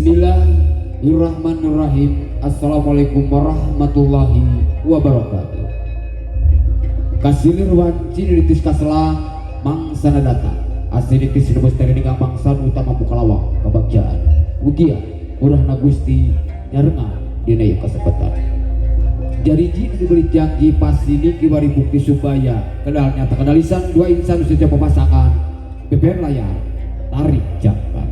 Bismillahirrahmanirrahim. Assalamualaikum warahmatullahi wabarakatuh. Kasilir wanci diritis kasela mangsana datang. Asinitis rebus teknik mangsa utama Bukalawang kebagjaan. Mugia urahna Gusti nyarengan dina ieu kasempatan. Jariji diberi janji pasti kiwari bukti supaya kedal nyata kedalisan dua insan setiap pasangan beber layar tarik jangkar.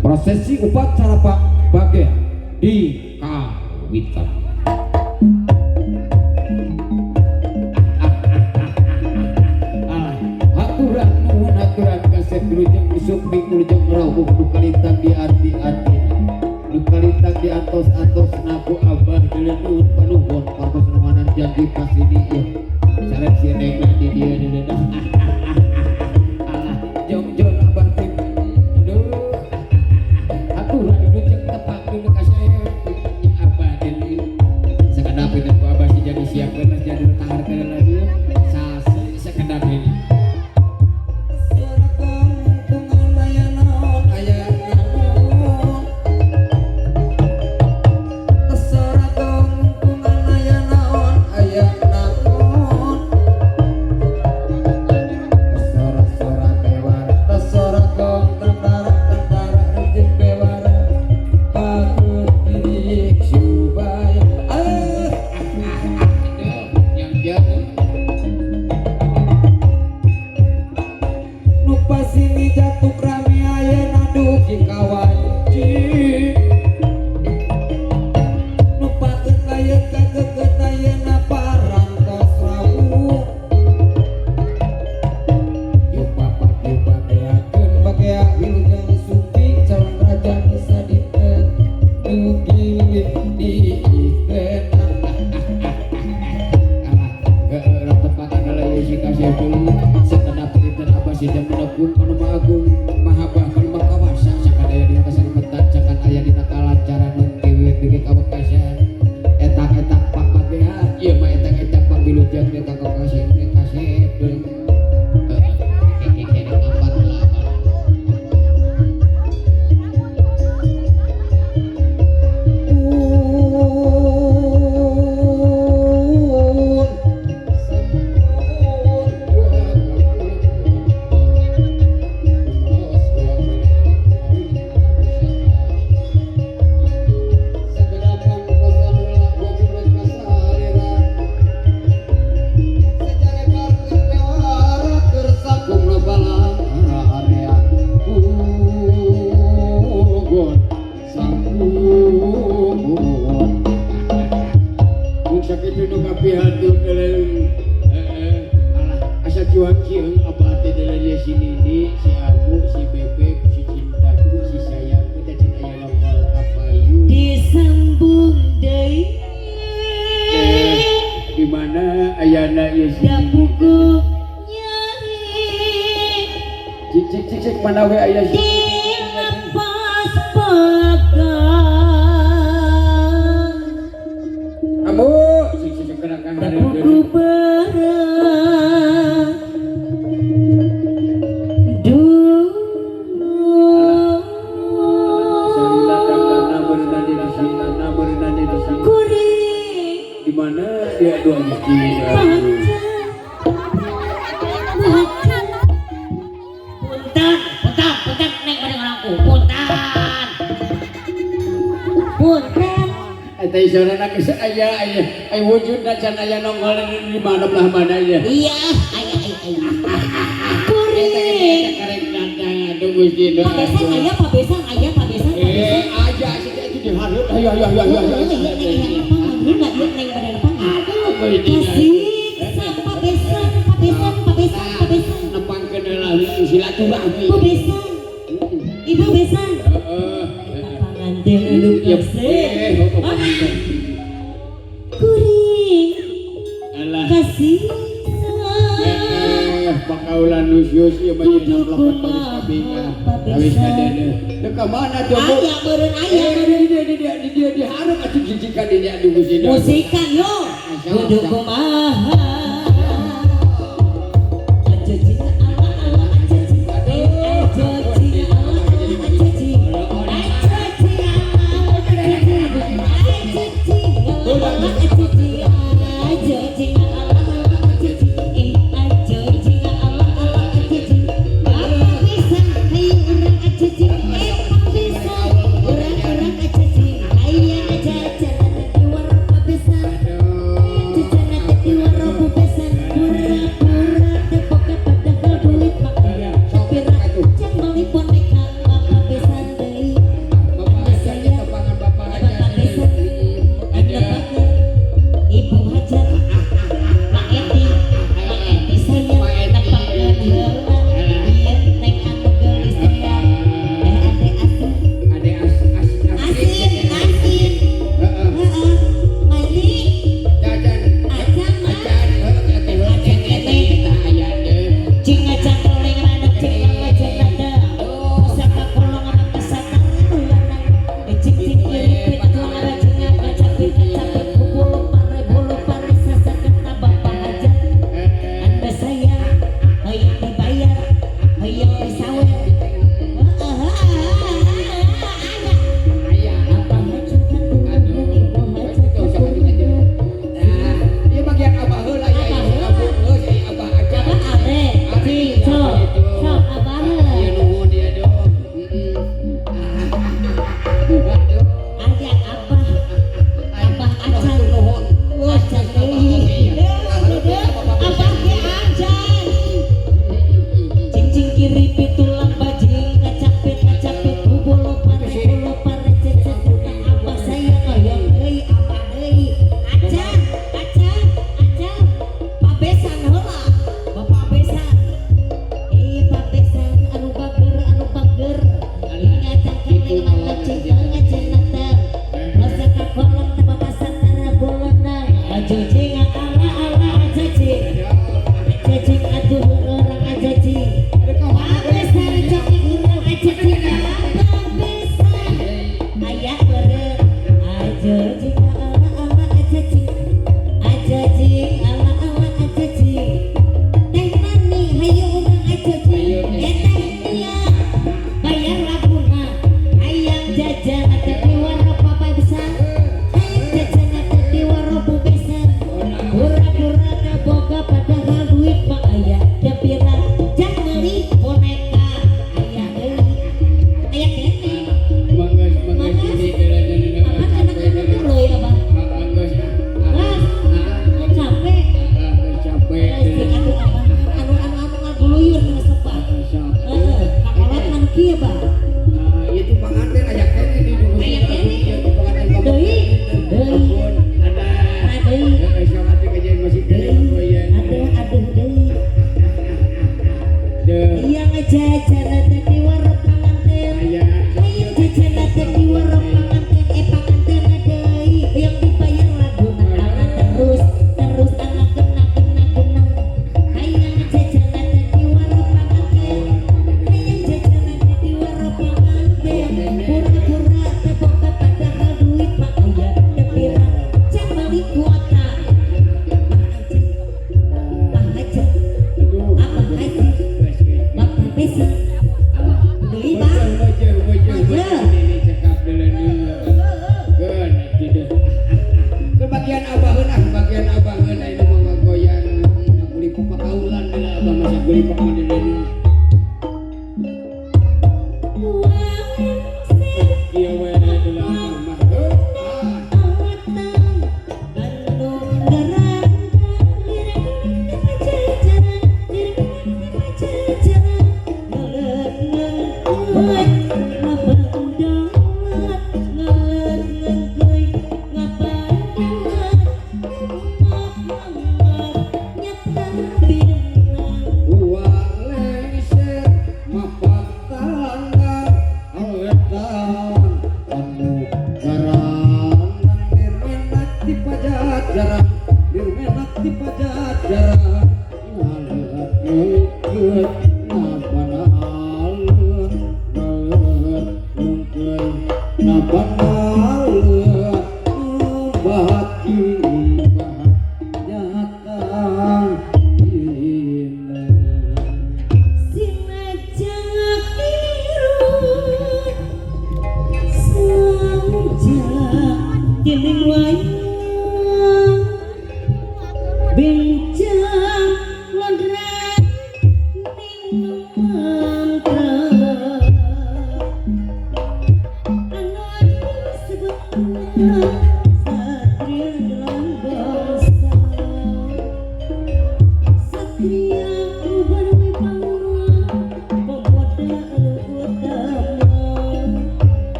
Prosesi upacara pang bagian di kawitan. Alah, haturan nuhun haturan kasep wilujeng suping wilujeng rawuh nu kalintang di arti-artina nu kalintang di atos-atos naku abah nuhun panuhun partos nuhanan janji pasini ieu sareng si neng di dieu deuleu. Alah, jongjon abah teh aduh haturan wilujeng tepang dulu kasep abah deuleu sakedap itu ku abah si jadi siapkeun jadi tahar ke aduh sase sakedap ini. Disambung deui. Di mana ayana ieu si Da buku nyai. Cik cik cik cik mana we aya si Dilepas pegang. Amu cik cik kena ka Da buku berang duh. Kuring. Di mana dia dua Gusti? Punten, punten, punten, neng pada ngalangku, punten, punten. Eta isarana geus aya aya aya wujudna can aya nongol di mana belah mana ya. Iya, aya, aya, aya. Kuring. Karek datang aduh Gusti. Pak Besan aya, Pak Besan aya, Pak Besan, Pak Besan. Aja sih itu di hareup ayo ayo ayo ayo ayo. Neng, neng, neng, apa, Kasih, Pak Besan, Pak Besan, Pak Besan, Pak Besan. Nepangkeun heula silaturahmi. Ibu Besan, Ibu Besan. Heeh. Panganten anu kasih. Kuring Alah. Kasih. Pakaulan nusyus ieu mah Kudu namplok terus kabinga. Awis kadene. Dek ka mana tuh, Bu? Aya meureun aya meureun. Di dia di dia di hareup atuh jijikan di dia aduh Gusti. Musikan yo. Kudu kumaha. Aja cina ala ala aja cina. Aja cina ala ala aja cina. Aja cina cicing, eh pabesan. Urang-urang cicing, hayang jajan di warung pabesan. Jajan di warung pabesan. Pura-pura teu boga padahal duit mah aya. Pira jang meuli boneka bapak besan deui. Bapak aja tepangan bapak aja. Bapak besan. Ada. Ibu Hajar, Mak Eti, Mak Eti sayang, nepangkeun heula. Ieu neng anu geulis teh. Eh, ade asin. Ade as as Asin, asin. Heeh. Heeh. Mali, Jajan. acan mah. Acan, heuh atuh heuh. Acan keneh. Kita aya deui. Cing ngacangkeling rada cing ngaceng rada. Saka kolong apa satara lanang. Cing cing kiripit tulang rajin ngacapit ngacapit bulu pare bulu pare sasaketa bapak hajat. Anda sayang, hayang dibayar, hayang disawer. Aya. Aya. Apa hajat Aduh. ibu hajat. Itu usah maju aja. Nah, ieu bagian abah heula ya, Abah ieu heula. abah heuh si abah aja. Abah are, cing sok, sok abah. Iya nuhun dia dong. Heeh. Aduh. Aya abah, abah acan. Nuhun. Acan deui. Abah ge acan. Cing-cing kiri tulang bajing kacapit kacapit bulu pare bulu pare cecet buta abah sayang hoyong deui abah deui acan acan acan pabesan heula bapak besan eh pabesan anu bager ngacangkeling ngacing ngaceng Masa kakolong teh bapak satara bolonang aju cing ala ala aja cing cacing atuh orang aja cing pabesan cocok urang aja cing pabesan aya beureum aja cing ala ala aja cing aja cing ala ala aja cing teh nani hayu urang aja cing eh teh nia bayar laguna hayang jajan teh di warung pabesan hayang jajan teh di warung pabesan pura-pura teu boga padahal duit mah aya teu pira jang meuli boneka aya deui aya keneh. Mangga mangga sini heula. Abah anak-anak dulu ya abah. Mangga. Mas, capek. Capek. Listrik atuh abah anu anu anu ngaguluyur nu sok bah. Heeh, kakolot mah nu kieu bah. Nah, itu panganten aya keneh di dulu. Aya keneh. Deui, deui. Ampun, ada. Deui. Heeh, sok atuh kajian masih keneh Deui, goyang. aduh aduh deui. Deuh. Yang jajan teh di warung panganten. Aya. Ayo jajan teh di warung panganten eh panganten deui yang dibayar laguna anak terus terus anak kena kena kena. Hayang jajan teh di warung panganten. Hayang jajan teh di warung panganten. Pura-pura teu boga padahal duit mah aya teu pira jang meuli kuota. Pak Haji, Aduh. Abah Haji, Bapak besan. Deui bah. Wajah, wajah, Wajah. wajah. Ini cekap dulu nih. Keun, tidak. Ke bagian abah heula, bagian abah heula ini mah ngagoyang. Beli pakaulan heula abah masa beli pak mah deui. Kieu we heula abah mah. Heuh. Ah. Uang lengser mapak tandang awetan anu garandang nirmenak di pajajaran nirmenak di pajajaran ngaleut ngeungkeut ngapanaleut ngaleut ngeungkeut ngapanaleut baki nyatang dina. Sinajak irut Sanja Dening wayang Bencang lodra ning mantra.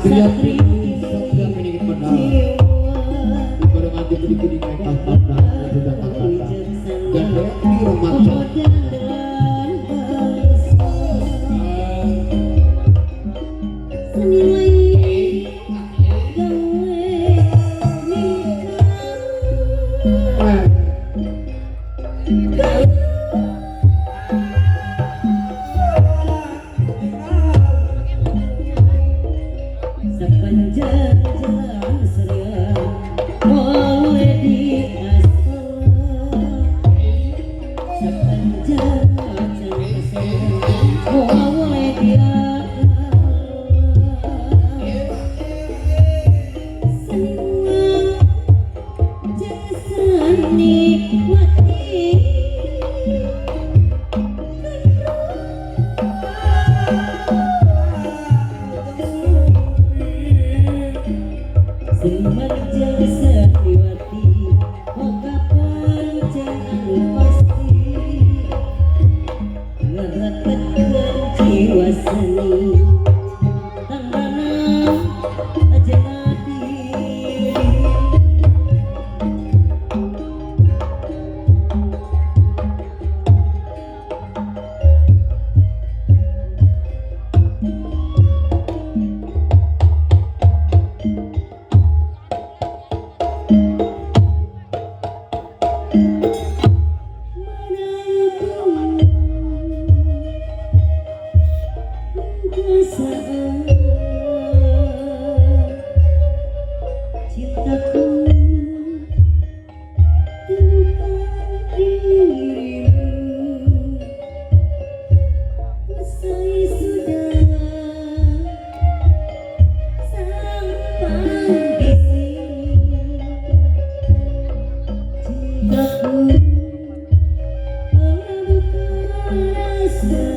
Satria Satria Piningit Medal. Ibarat aja beri kuning kayak tanda sudah kata. Gandeng di remaja. Sepanjang jalan serian boleh diaspal. Sepanjang jalan serian boleh diaspal. Seniman jeung seniwati. Seniman jeung seniwati boga pancen anu pasti ngarepetkeun jiwa seni tandana jena diri. Cintaku tentang dirimu. Usai sudah sampai di sini. Cintaku bukan rasa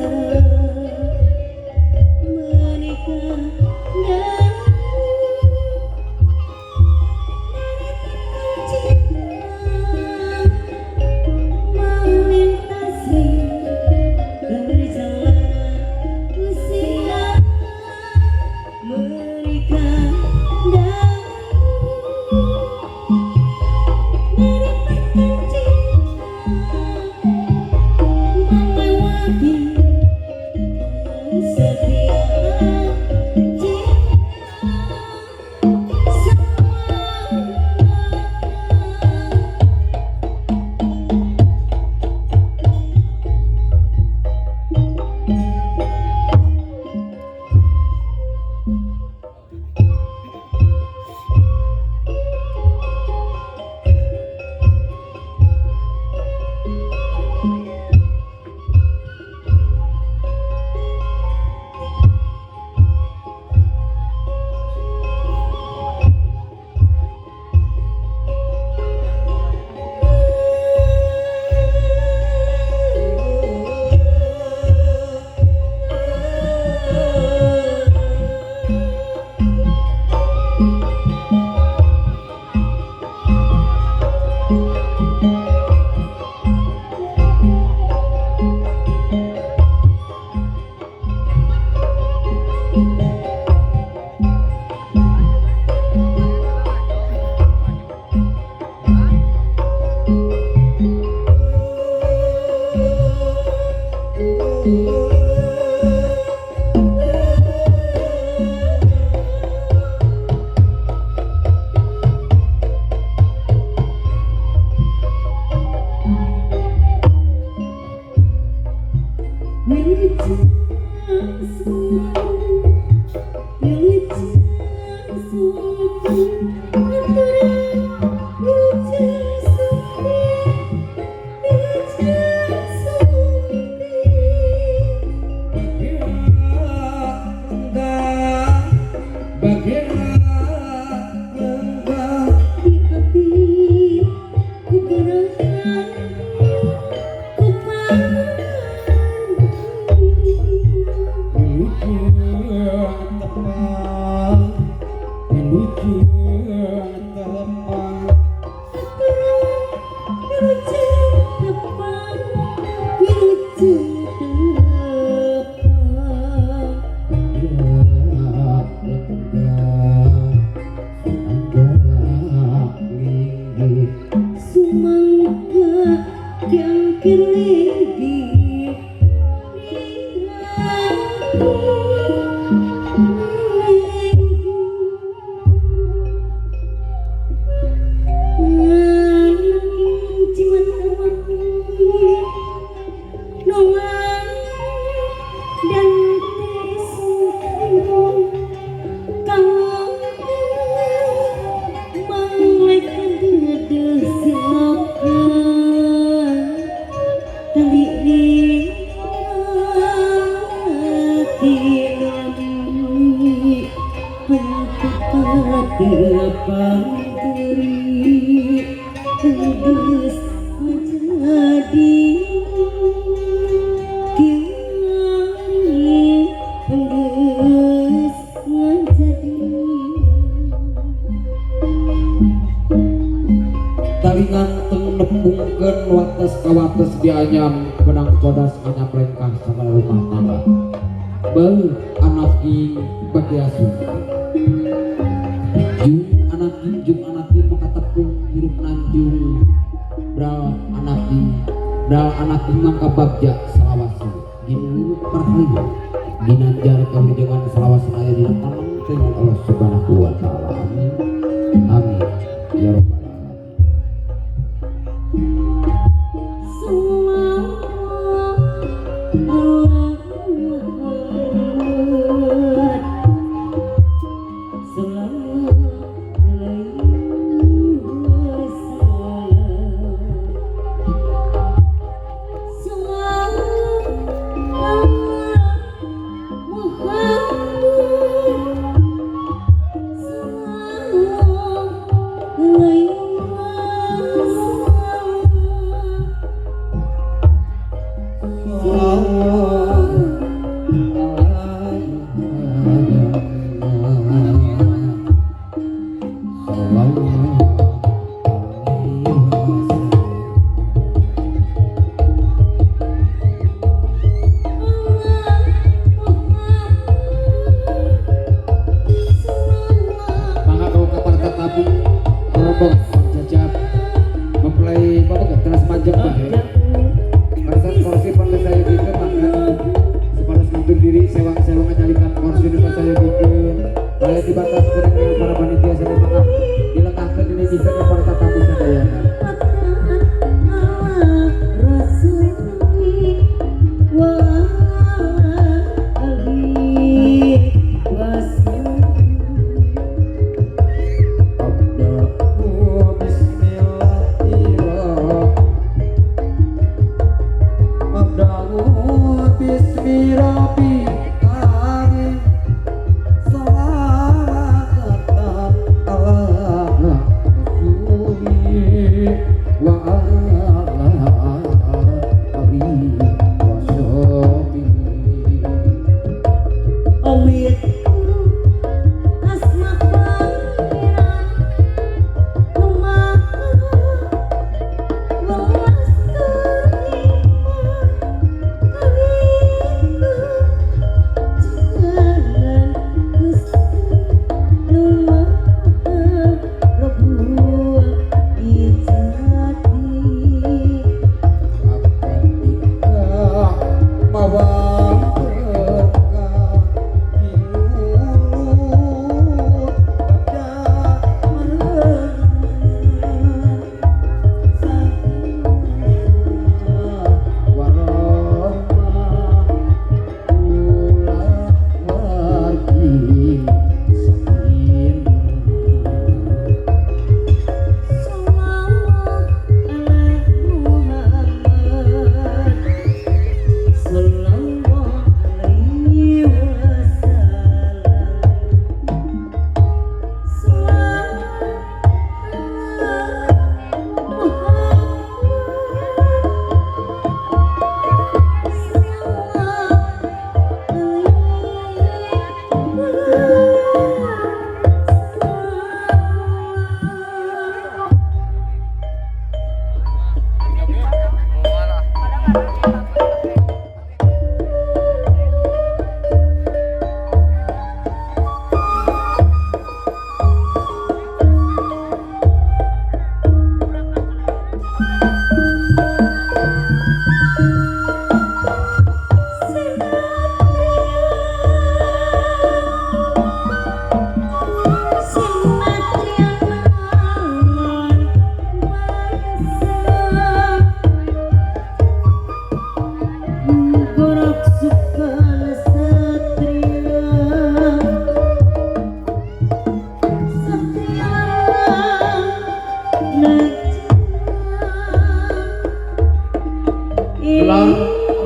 menikah denganmu. Cinta melintasi perjalanan usia. Menikah denganmu merepetkan cinta melewati kesetiaan cinta selamanya. Wilujeng sumping, wilujeng sumping, aturan wilujeng sumping, wilujeng sumping. Di hati ku gerangan, ku Wilujeng tepang, wilujeng tepang. Wates kawates dianyam benang bodas anyam lengkah sagala rumah tangga beuh anak bagi asuh jung anak maka tepung hirup nanjung bral anak mangka bagja selawase ginuluk parhayu ginanjar kawijangan selawase aya dina panangtengan Allah Subhanahu wa taala. Amin amin ya rabbal alamin.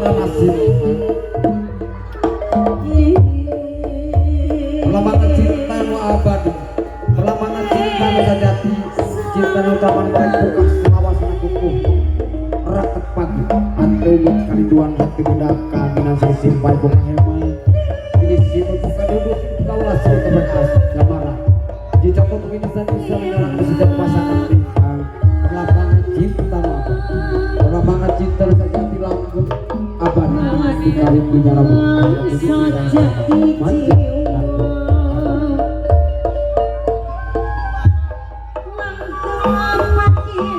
Nasib. Perlamangan cinta nu abadi, perlamangan cinta nu sajati, cinta nu taman baik buka selawasna kukuh. Raket pagi atau kaliduan hati bunda kaminan simpai buka hema. Ini simut buka duduk kaulah sri kebekas gamara. Jika keminisan bisa menyerang sejak pasangan lingkar. Perlapangan cinta nu abadi, perlapangan cinta nu sajati langgeng abadi dikawin punya rambut. Sajati Manja. Jiwa Langkah cinta.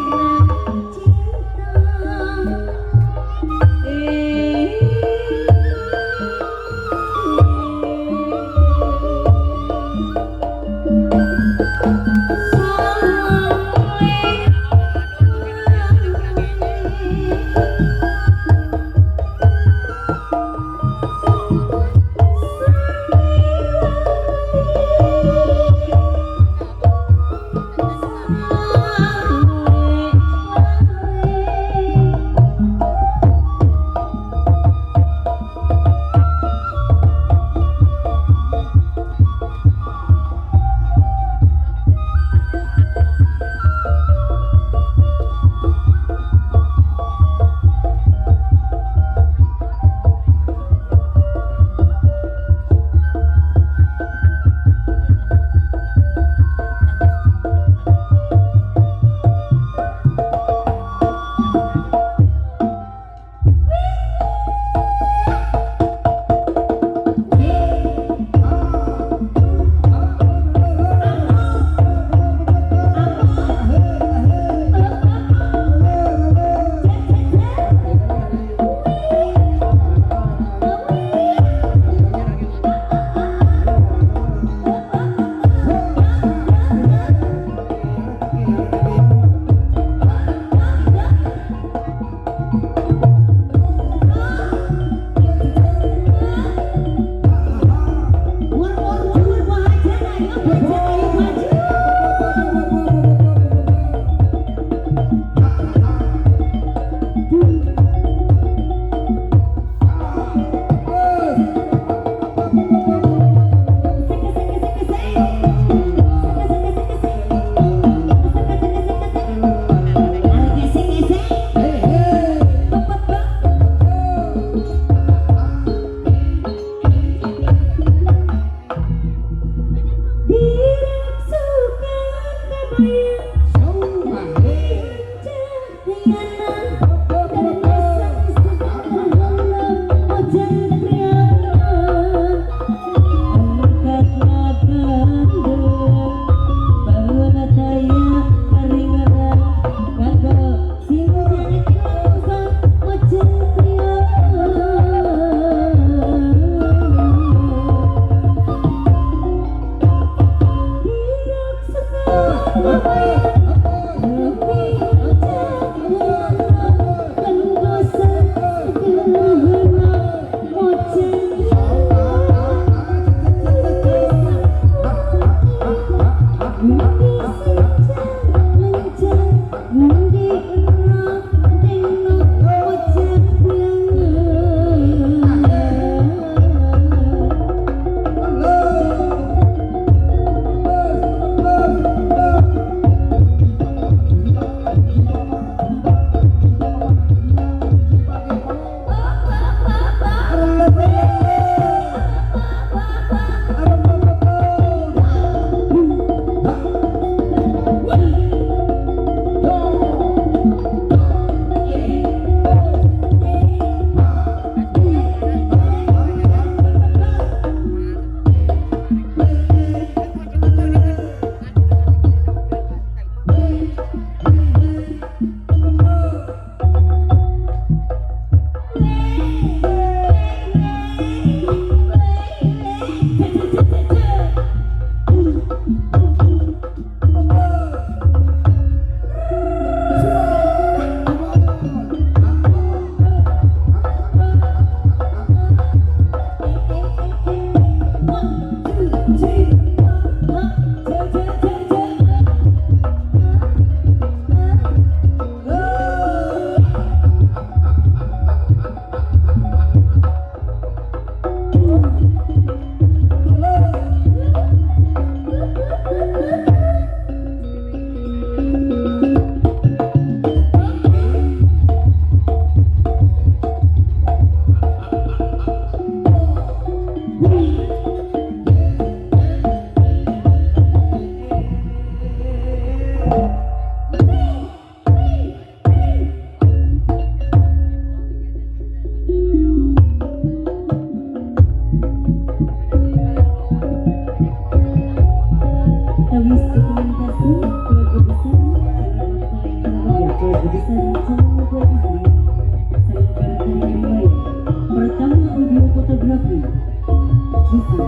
audio fotografi, musik,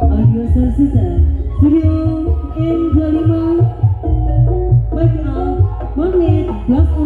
audio sound system, studio M25, make up, magnet, plus.